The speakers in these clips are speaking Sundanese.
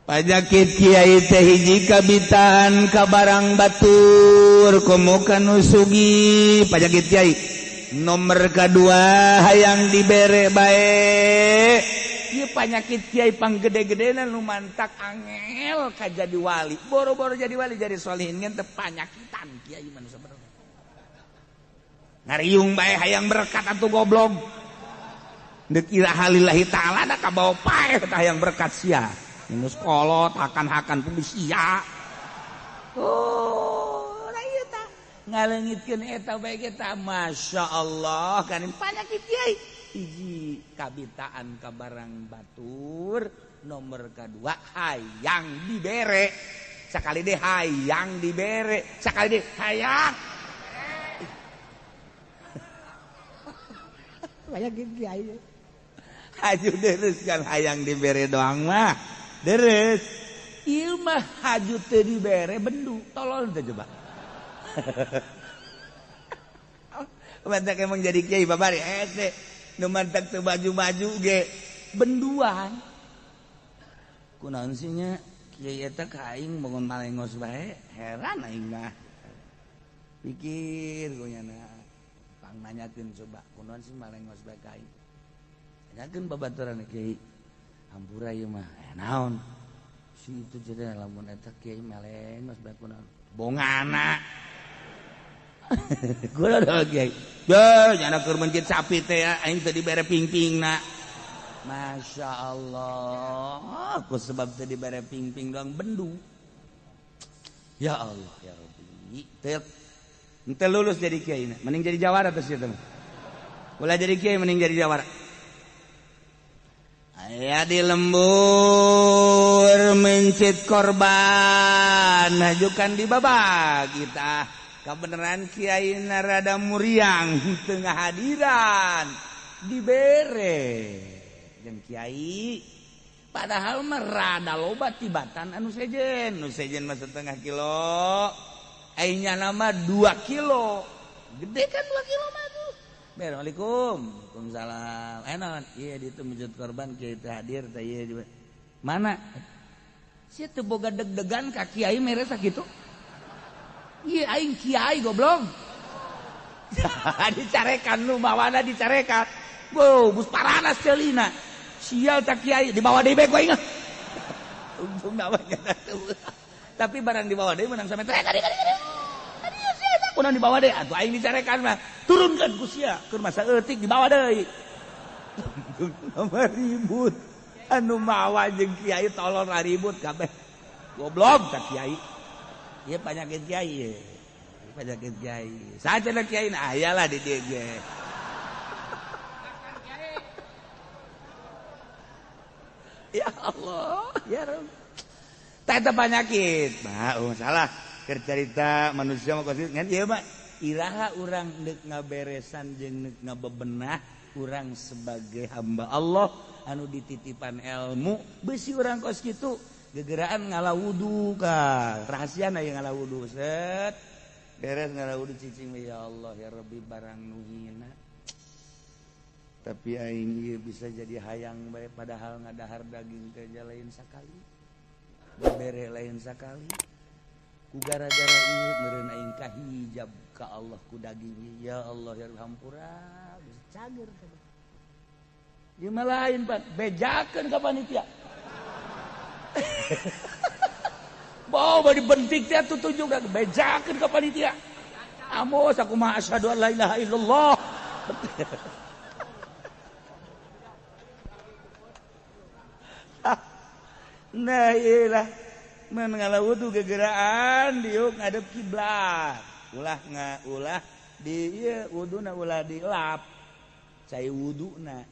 Panyakit kiai teh hiji kabitaan ka barang batur komo kanu sugih. Panyakit kiai nomor kedua hayang dibere bae. Ieu panyakit kiai panggede-gedena nu mantak angel ka jadi wali. Boro-boro jadi wali jadi solihin ngan teh panyakitan kiai mah nu sabenerna. Ngariung bae hayang berkat atuh goblok. Deuk iraha lillahi ta'ala da kabawa paeh tah hayang berkat sia. Geus kolot hakan-hakan pun sia. Oh, lah ieu tah ngaleungitkeun eta bae ge tah masyaallah kan panyakit kiai. Hiji kabitaan ka barang batur, nomor kadua hayang dibere. Sakali deui hayang dibere, sakali deui hayang. Panyakit kiai. Haju deres kan hayang dibere doang mah. Deres. Ieu mah haju teu dibere bendu, tolol teh coba. Mantak emang jadi kiai babari hese. Nu mantak teu baju-baju ge benduan. Kunaon sih nya kiai eta ka aing bangun malengos bae, heran aing mah. Pikir ku nyana. Pang nanyakeun coba, kunaon sih malengos bae ka aing. Nanyakeun babaturan kiai. Hampura ieu mah, naon? Si itu jadi lamun eta kiai malengos bae kunaon? Bongana. Gua ada kiai. Ye, nyana keur mencit sapi teh aing teu dibere pingpingna. Masya Allah, ku sebab teu dibere pingping doang bendu. Ya Allah, ya Rabbi. Teu teu lulus jadi kiai, mending jadi jawara teh sia teh. Ulah jadi kiai mending jadi jawara. Aya di lembur mencit korban hajukan di babak kita. Kebenaran kiai narada muriang tengah hadiran dibere jeung kiai padahal mah rada loba tibatan anu sejen, nu sejen mah setengah kilo, ai nyana mah 2 kilo. Gede kan 2 kilo mah tuh. Assalamualaikum. Waalaikumsalam. Naon? Ieu ditu mujud korban kiai teh hadir teh ieu. Mana? Sia teu boga deg-degan ka kiai mere sakitu. Ieu aing kiai goblok. Dicarekan nu mawana dicarekan. Wow, bus paranas ceulina. Sial tak kiai dibawa deui bae ku aing. Untung namanya tapi barang dibawa deui menang sampe tadi tadi. Tadi sia eta kunaon dibawa deui atuh aing dicarekan mah. Turunkeun ku sia keur masa eutik dibawa deui. Nama ribut. Anu mawa jeung kiai tolol ribut kabeh. Goblok tak kiai. Ieu panyakit kiai ye. Panyakit kiai. Saja kiai nah aya lah di dieu ge. Ya Allah, ya Rabb. Tah eta panyakit. Bah, oh, salah. Keur carita manusia mah kos ngan ieu mah iraha urang deuk ngaberesan jeung deuk ngabebenah urang sebagai hamba Allah anu dititipan ilmu beusi urang kos kitu gegeraan ngala wudu ka rahasiana ieu ngala wudu set beres ngala wudu cicing ya Allah ya Rabbi barang nu hina tapi aing ieu bisa jadi hayang bae padahal ngadahar daging teh lain sakali dibere lain sakali ku gara-gara ieu meureun aing kahijab ka Allah ku daging ya Allah ya hampura bisa cager kabeh. Ieu mah lain Pak bejakeun ka panitia. Bawa dibentik teh atuh tunjuk bejakeun ka panitia. Amos aku mah asyhadu an la ilaha illallah. Nah iyalah men ngala wudu gegeraan diuk ngadep kiblat. Ulah nga ulah di ieu wuduna ulah dilap. Cai wuduna.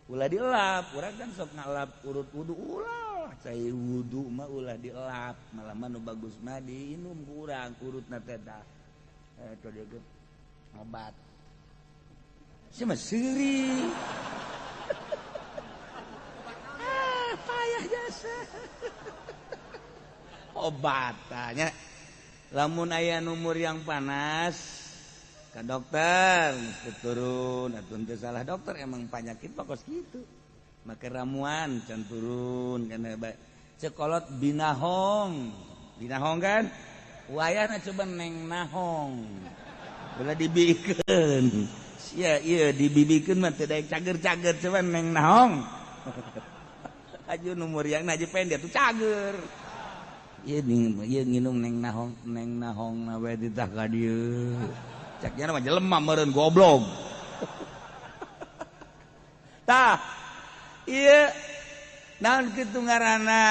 Ulah dilap, urang kan sok ngalap urut wudu ulah. Cai wudu mah ulah dilap, malah mah nu bagus mah diinum ku urang urutna teh tah. Eta dia ge obat. Si mah seuri. Ah, payah jasa. Obat tanya. Lamun aya numur yang panas ka dokter mesti turun atuh teu salah dokter emang panyakit mah kos kitu. Make ramuan can turun kana bae. Cekolot binahong. Binahong kan? Wayahna coba neng nahong. Bela dibikeun. Sia ieu dibibikeun mah teu daek cager-cager coba neng nahong. Aju nu muriang haji pendek tuh cager. Ieu ieu nginum neng nahong na we ditah ka dieu. Cak nya mah jelema meureun goblok. Tah ieu naon kitu ngaranna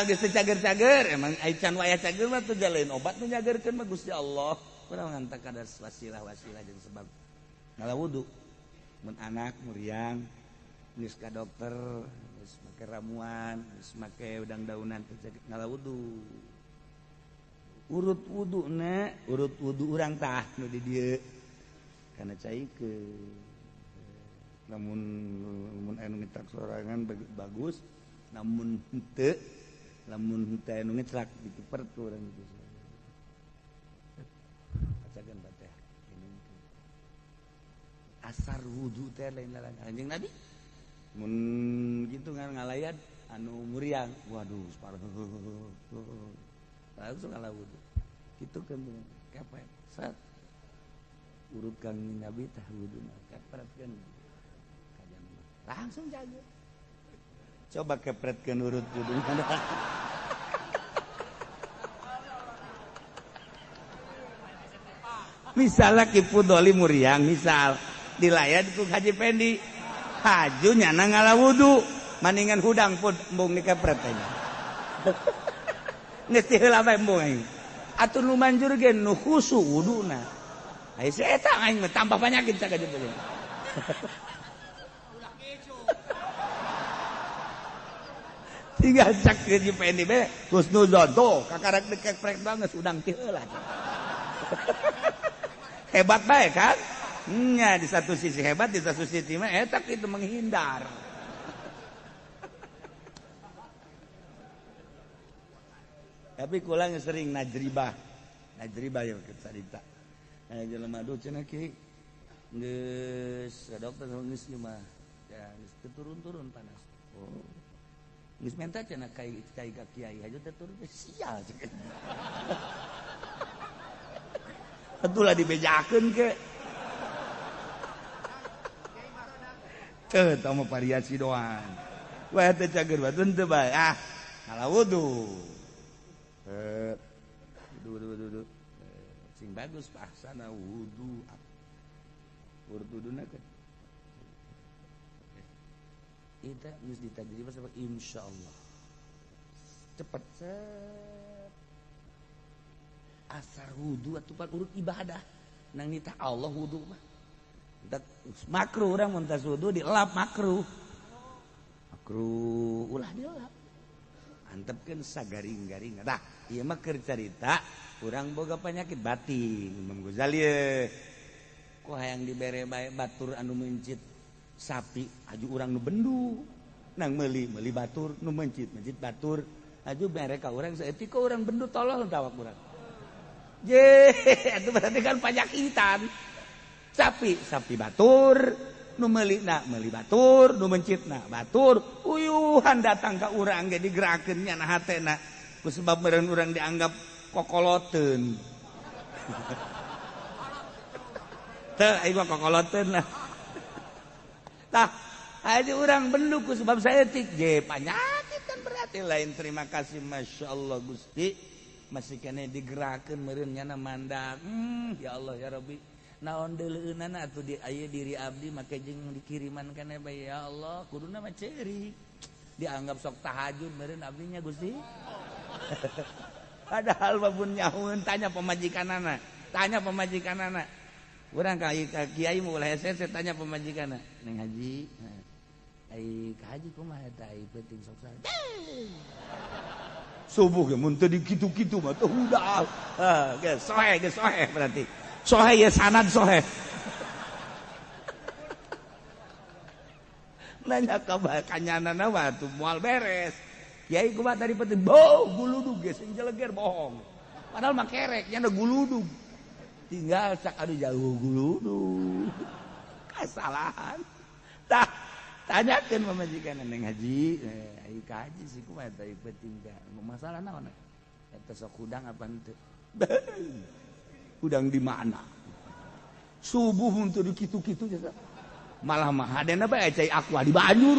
geus teu cager-cager emang ai can wayah cager mah teu lain obat nu nyagerkeun mah Gusti Allah. Urang ngantak kada wasilah-wasilah jeung sebab ngala wudu. Mun anak muriang geus ka dokter, geus make ramuan, geus make udang-daunan teu ngala wudu. Urut wuduna, urut wudu urang tah nu di dieu kana cai ke. Namun mun anu ngetrak sorangan bagus, namun henteu, lamun henteu anu ngetrak dikepert ku urang gitu. Bacakeun Fatihah. Asar wudu teh lain lain anjing Nabi. Mun kitu ngalayan anu muriang, waduh parah. Langsung ngala wudu. Kitu kan kepret. Set. Urut kang Nabi tah wuduna kepretkeun. Langsung jaga. Coba kepretkeun urut wuduna. Misalnya Ki Fudoli muriang misal dilayan ku Haji Pendi. Haju nyana ngala wudu, maningan hudang pun embung dikepret aja. Geus ti heula bae embung aing. Atuh nu manjur ge nu khusu wuduna. Ai si eta aing mah tambah penyakit cak aja. Tiga cak ke Pendi be husnuzon tuh kakarak dikeprek banget udang ti heula. Hebat bae kan? Nya di satu sisi hebat, di satu sisi mah eta itu menghindar. Tapi kula sering najribah. Najribah ya carita. Jelema duh cenah ki geus ka dokter geus ieu mah. Ya geus teu turun-turun panas. Oh. Geus menta cenah kai ka kiai haja teu turun sial cenah. Atulah dibejakeun ke. Teu tah mah variasi doang. Wah teu cager bae teu bae. Ah, ngala wudu. Wudu. Sing bagus bahasana wudu. Urut wuduna kan. Eta geus ditajribah sabab insyaallah. Cepet set. Asar wudu atuh pan urut ibadah. Nang nitah Allah wudu mah. Makruh urang mun tas wudu dielap makruh. Makruh ulah dielap. Antepkeun sagaring-garing. Tah, ieu mah keur carita urang boga penyakit batin. Imam Ghazali ye. Ku hayang dibere bae batur anu mencit sapi aju urang nu bendu. Nang meuli meuli batur nu mencit mencit batur aju bere ka urang saeutik ka urang bendu tolol tawak urang. Je, itu berarti kan penyakitan. Sapi, sapi batur, nu meuli na meuli batur, nu mencitna batur, uyuhan datang ka urang ge digerakeun nya na hatena. Ku sebab meureun urang dianggap kokoloteun. Teu aing mah kokoloteun lah. Tah, aja urang bendu ku sebab saeutik je panyakit kan berarti lain terima kasih masyaallah Gusti. Masih kene digerakeun meureun nya mandak. Ya Allah ya Rabbi. Naon deuleueunana atuh di aya diri abdi make jeung dikiriman kana bae ya Allah kuduna mah ceurik. Dianggap sok tahajud meureun abdi nya Gusti. Padahal mah pun nyahueun tanya pamajikanana. Tanya pamajikanana. Urang ka kiai mah ulah hese tanya pamajikanana. Neng haji. Ai ka haji kumaha eta ai peuting sok sae. Subuh ge mun teu dikitu-kitu mah teu udah. Heh, geus sohe berarti. Sohe ya sanad sohe. Nanya ka kanyanana mah tuh moal beres. Kiai kumaha tadi penting bau guludug geus sing jeleger bohong. Padahal mah kerek nya guludug. Tinggal sak anu jauh guludug. Kasalahan. Tah Tanyakeun pamajikan, "Neng Haji, eh, ai ka haji sih kumaha eta penting teh? Masalah naon eta? Sok hudang apa henteu? Hudang di mana? Subuh untuk di kitu-kitu." Malah mah hadena bae cai Aqua di banjur.